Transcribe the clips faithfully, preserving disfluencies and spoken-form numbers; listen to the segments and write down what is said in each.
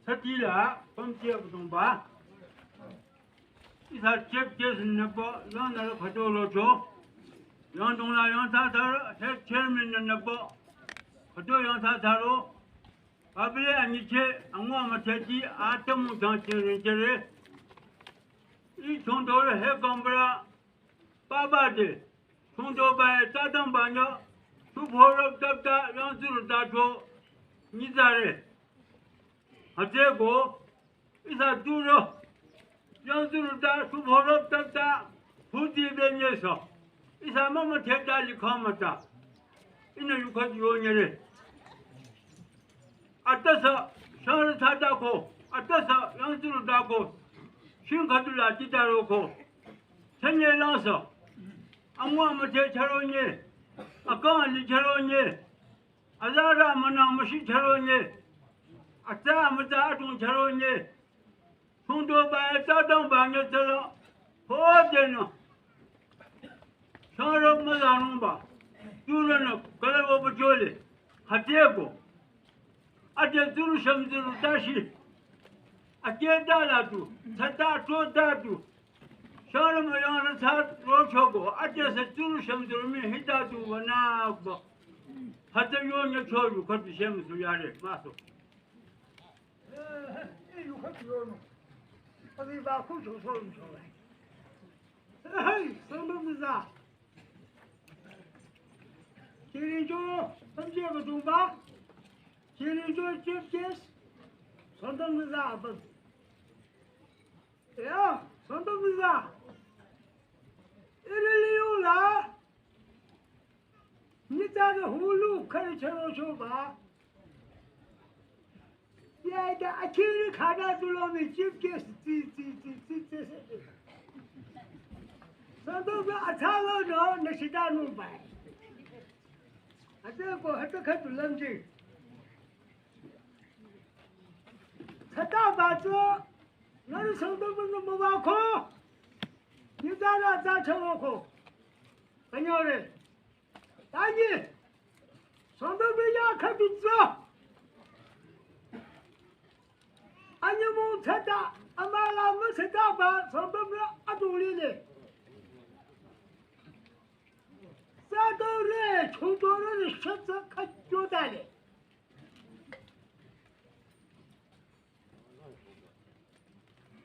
Thati la, pamti abdongba. Ihsa chief guest nüpa, yang nara khüto locho. Yang dongla, yang tata, head chairman nüpa. Khüto yang tata lo. Babele anyiche, angwa mateti, atamu dangchen renchere. I chondore he gambra, baba de. Chondoba e tadang banya, suphorap tapta, yang zuru dato, nyizare. Hateko, ihsa duro, yang zuru da, suphorap tapta, huti benye sa. Ihsa mama theta likhamata. Ina yukhat yonyere. Atasa, shara thata ko, atasa, yang zuru da ko, shin khatu la tita ro ko, chanye langsa, angwa mate charo nye, akang li charo nye, azara mana mashi charo nye, ata mata atung charo nye, Chondoba e tadang banya tala, ho dena. Shara mazanungba, turana, kalabo bajole, hateko. Ate turu sham turu tashi. Ate dalatu, tata to datu. Shara mayana ta rochoko, ate sa turu sham turu mi hitatu wanakba. Hata yonya choyu, khatu shem su yare, maso. Eh, eh, yu khatu yono. Abi ba khu so so so. Hey, sondo miza. Kirinjo, panje ba dongba. Kirinjo chief guest. Sondo miza ba. Ya, sondo miza. Iri liu la. Nyitsarü hulu khari charo choba. Ya da akiri khada tulo mi chief guest ti ti ti ti ti. Sondo ba atalo no nashida no bai. Ate ko hata khatu lamji. Thata ba tso, nari sondo ba no mawako. Nyitsarü za chawako. Anyore. Tanyi, sondo ba ya khatu tso. Anyi mu thata, amala mu thata ba, sondo ba adulile. Zato re, chudore, shatsa kachotale.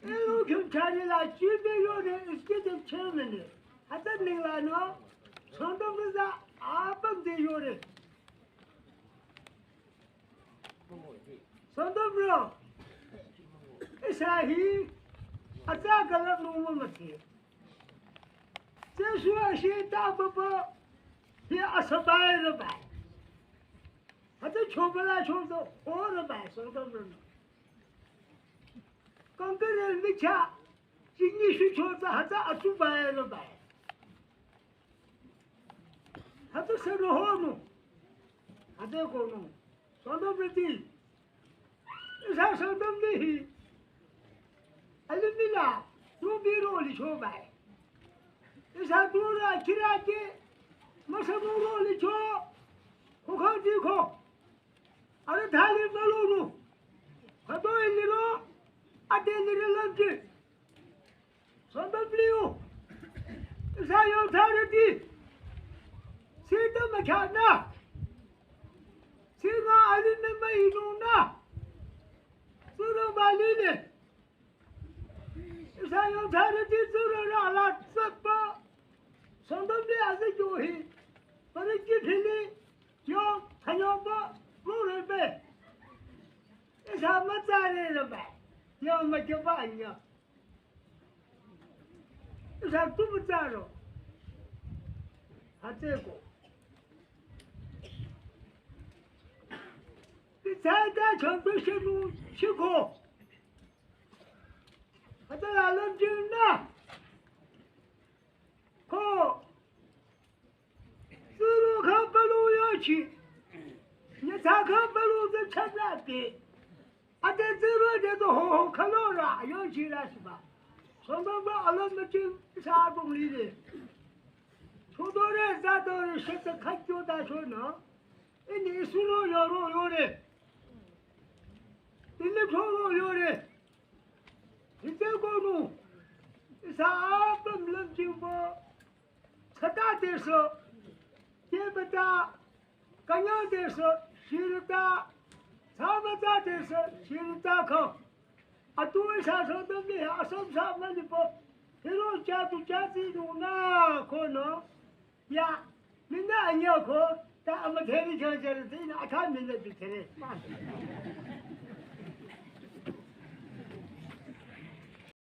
Elu kyun chari la chibe yore executive chairman ne. Hata ningla no, sondo miza apam de yore. Sondo bro. Isa hi, ata galam no mati. Jesu ashi ta baba, hi asabai rabai. Hata chobala chodo, o rabai, sondo bro. Kangkare micha, Chingi shu cho tsa hata atu bai lo bai. Hata se ro ho no. Hata ko no. Sondo priti. Isa sondo mi hi. Ali mila. Tu bi ro li cho bai. Isa tu ra kira ke. Masa mo ro li cho. Ko ko di ko. Ara thali malo no. Hata ili ro. Ate ili ro lante. Sondo bliu. Isa yo tharati. Sita makhana. Singa alin me mai nuna. Suro baline. Isa yo tharati suro na ala tsapa. Sondo bli aze johi. Pare ki thili. Yo thanyo ba. Rure be. Isa matsare be. Yo makhaba anya. Isa tu matsaro. Hateko. Itsai ta chonpe shenu shiko. Hata la lom jin na. Ko. Tsuro kha palu yochi. Nyatsa kha palu de chanate. Ate tsuro de to ho ho khalo ra yochi ra shiba. Sondo ba alom meeting sa dong li de. Chodore zadore sheta khakyo da shono. Ini suro yoro yore. Ini choro Sa apüm lümjingbo, sata teso, kebata, kanyang teso, shirata, sabata teso, shirata ko. Atu sa so tümli, asam sa malipo, hiro chatu chati duna kono, ya, mina anya ko, ta ama theri chang chang, tina ata mina bi theri.